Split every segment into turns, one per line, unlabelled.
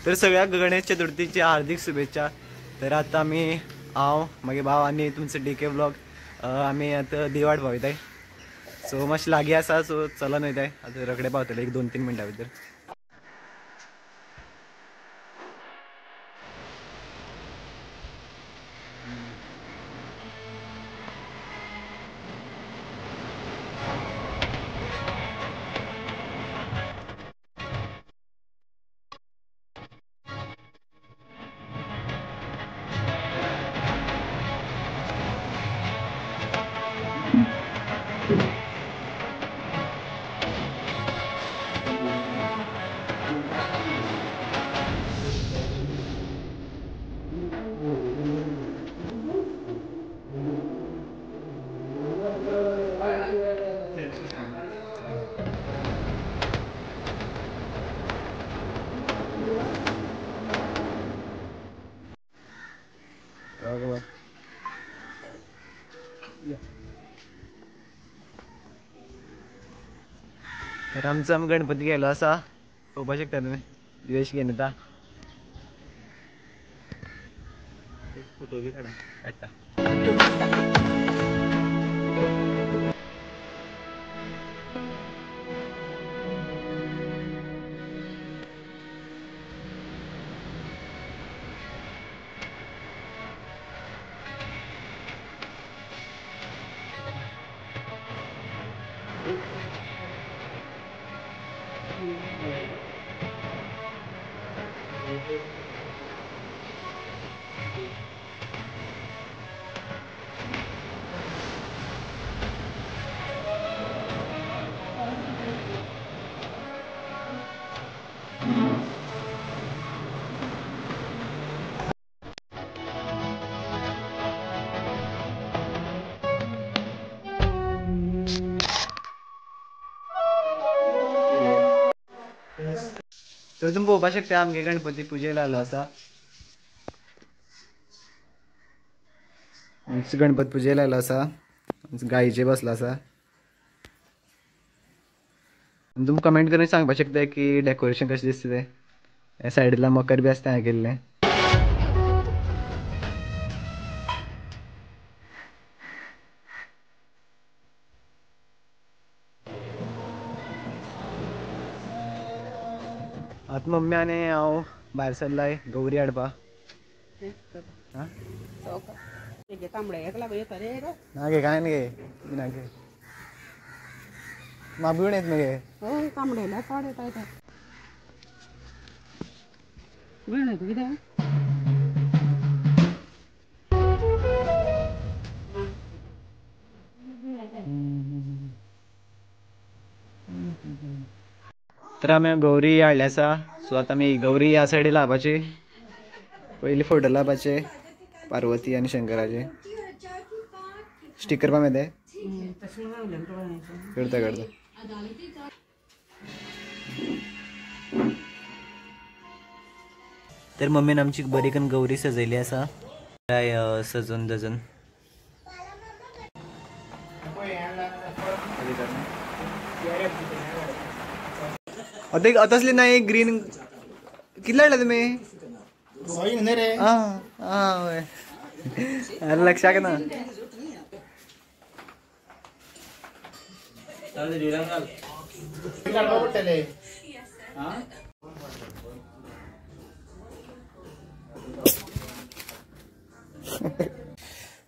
तर सगळ्या गणेश चतुर्थीची हार्दिक शुभेच्छा। तर आता आमी हांव मागीर भाव आनी तुमचो डी के व्लॉग आमी आतां दिवाड पावयताय। सो मातशें लागीं आसा, सो चलोन वयताय आतां रोखडे पावतले एक 2-3 मिनटां भितर। तर आमचो आमी गणपती गेलो आसा, पळोवपाक शकता तुमी। दिवेश घेवन येता, फोटो बी काडटा। तर तुमी पळोवपाक शकता आमगे गणपती पुजे लायलो आसा, गणपती पुजे लायलो आसा, गायीचे बसलो आसा। तुमी कमेंट करून सांगपाक शकता की डेकोरेशन कशें दिसता तें। ह्या सायडीला मकर बी आसता हांवें केल्लें। आतां मम्मी आनी हांव भायर सरलाय गौरी हाडपा। ना गे काय गे ना गे म्हाका बिवण येत मगे। तर आमी गौरी हाडली आसा। सो आतां आमी गौरी ह्या सायडी लावपाची, पयली फोटो लावपाचे पार्वती आनी शंकराचे। स्टिकर पा मेते करता करता। तर मम्मीन आमची बरी करून गौरी सजयली आसा, सजून दजून। तसली ना एक ग्रीन कितले हाडला तुमी? आं आं हय लक्षाक ना।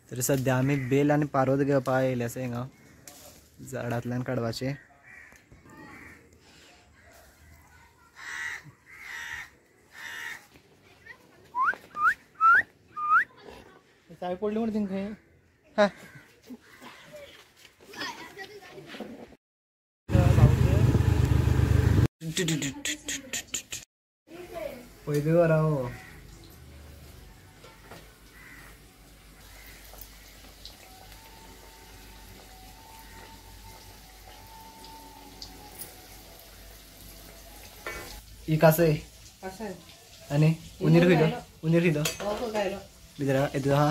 तर सद्या आमी बेल आनी पारोत घेवपाक येयले आसा हिंगा झाडांतल्यान काडपाचे।
चाय पडली म्हण तिंका।
पयली वरा हो ही कासय आनी उंदीर खंयचो? उंदीर खंयचो? भितर येतो हा।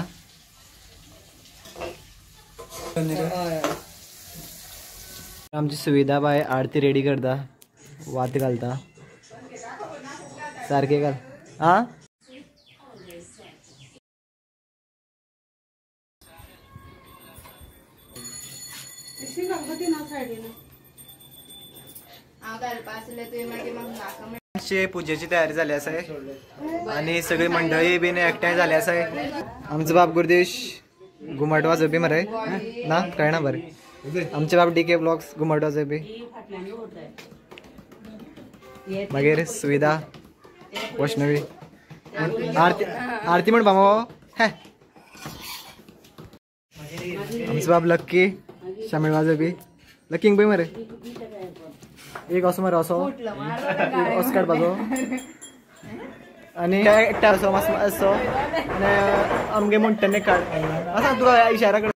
आमची सुविधा बाय आरती रेडी करता, वात घालता सारखे घाल। हा पुजेची तयारी झाली आसा आणि सगळी मंडळी बीन एकठांय झाली आसा. आमचो बाब गुरुदेश घुमट वाजोवपी मरे ना कळना बरें. आमचे बाब डी के ब्लॉग्स घुमट वाजोवपी. मागीर सुविधा वैष्णवी आरती आरती म्हणपा मगो. आमचो बाब लक्की शामेळ वाजोवपी. लक्कींग पळय मरे एक असो मरे असो असो काडपाचो आनी एकटा असो मातसो असो आनी आमगे म्हणटा तेन्ना काड आसा तुका इशारा कर.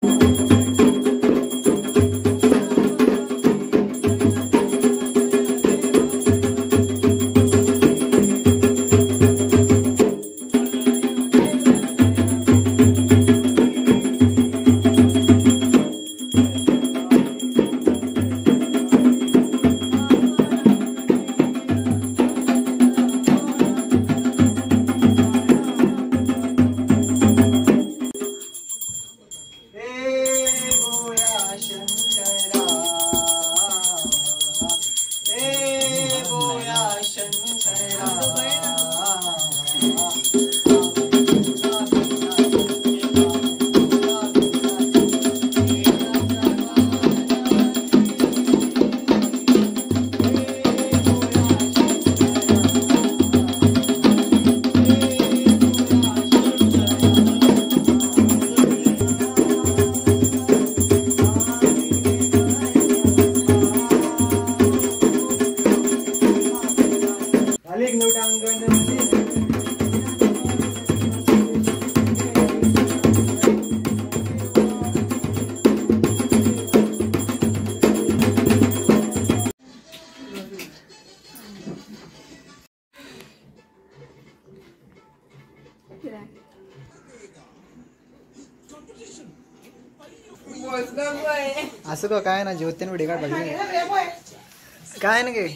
असं का काय ना जेवते व्हिडिओ काढपाचें काय ना गे.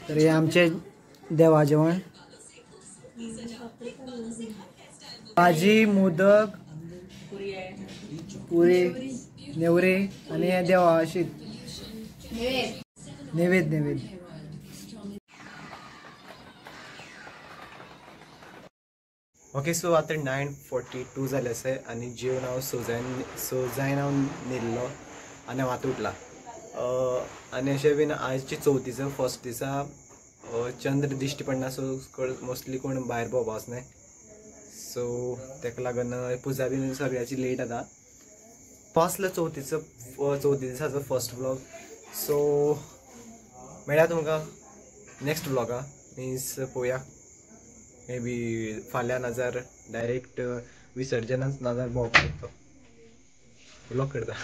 तर हे आमचे देवा जेवण भाजी मोदक पुरी नेवरे आणि हे देवा शीत नैवेद्य नैवेद्य. ओके सो आतां 9:42 जालें आसा आनी जेवन हांव 6 हांव न्हिल्लो आनी हांव आतां उठला. आनी अशें बीन आयची चवथीचो फर्स्ट दिसा चंद्र दिश्टी पडना सो मोस्टली कोण भायर भोंवपा वचनाय सो ताका लागून पुजा बीन सगळ्याची लेट जाता. फर्स्ट चवथीचो चवथी दिसाचो फर्स्ट व्लॉग. सो मेळया तुमकां नेक्स्ट व्लॉगा मिन्स पळोवया मे बी फाल्यां नाजार डायरेक्ट विसर्जनाच नाजार भोंवपाक वयता व्लॉग करता.